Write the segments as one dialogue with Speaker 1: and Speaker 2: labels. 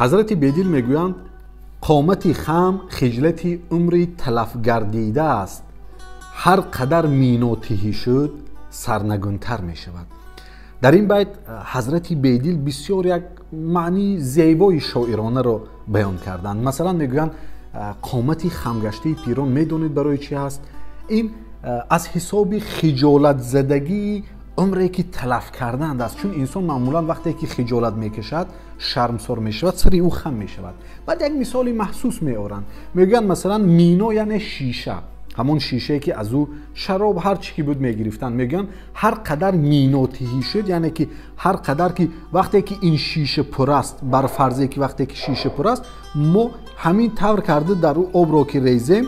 Speaker 1: Ҳазрати Бедил мегӯянд: қомати хам хиҷлати умри талафгардида аст, ҳар қадар мино тиҳӣ шуд сарнагунтар мешавад. Дар ин байт ҳазрати Бедил бисёр як маънии зебои шоиронаро баён карданд. Масалан мегӯянд: қомати хамгаштаи пирон медонед барои чӣ ҳаст? Ин аз ҳисоби хиҷолатзадагии умре ки талаф карданд аст. Чун инсон маъмулан вақте ки хиҷолат мекашад, шармсор мешавад, сари ӯ хам мешавад. Баъд як мисоли маҳсус меоранд, мегӯянд масалан мино яъне шиша, ҳамон шишае ки аз ӯ шароб ҳар чӣ ки буд мегирифтанд. Мегӯянд ҳар қадар мино тиҳӣ шуд, яъне ки ҳар қадар ки вақте ки ин шиша пур аст, бар фарзе ки вақте ки шиша пур аст, мо ҳамин тавр карда дар ӯ обро ки резем,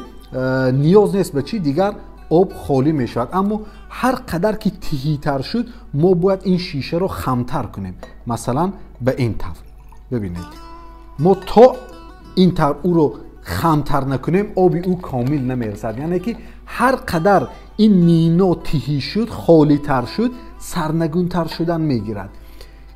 Speaker 1: ниёз нест ба чӣ дигар, об холӣ мешавад. Аммо ҳар қадар ки тиҳитар шуд, мо бояд ин шишаро хамтар кунем. Масалан ба ин тавр бибинед, мо то ин тавр ӯро хамтар накунем, оби ӯ комил намерасад. Яъне ки ҳар қадар ин мино тиҳӣ шуд, холитар шуд, сарнагунтар шудан мегирад.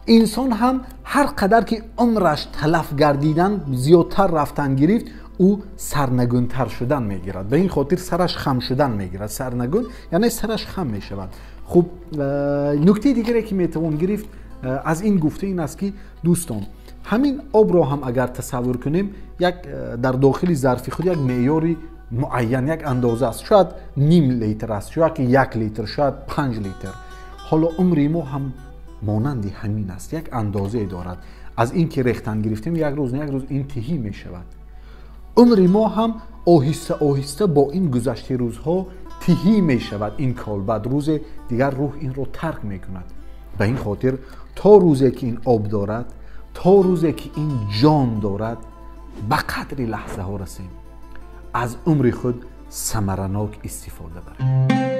Speaker 1: Инсон ҳам ҳар қадар ки умраш талаф гардидан зиёдтар рафтан гирифт, ӯ сарнагунтар шудан мегирад. Ба ин хотир сараш хам шудан мегирад. Сарнагун яъне сараш хам мешавад. Хуб, нуктаи дигаре ки метавон гирифт аз ин гуфта ин аст ки дӯстон, ҳамин обро ҳам агар тасаввур кунем, як дар дохили зарфи худ як меъёри муайян, як андоза аст. Шояд ним литр аст, шояд 1 литр, шояд 5 литр. Ҳоло умри мо ҳам монанди ҳамин аст, як андозае дорад. Аз ин ки рехтан гирифтем, як рӯз на як рӯз ин тиҳӣ мешавад. Умри мо ҳам оҳиста оҳиста бо ин гузашти рӯзҳо тиҳӣ мешавад. Ин колбад рӯзе дигар рӯҳ инро тарк мекунад. Ба ин хотир то рӯзе ки ин об дорад, то рӯзе ки ин ҷон дорад, ба қадри лаҳзаҳо расем, аз умри худ самаранок истифода барем.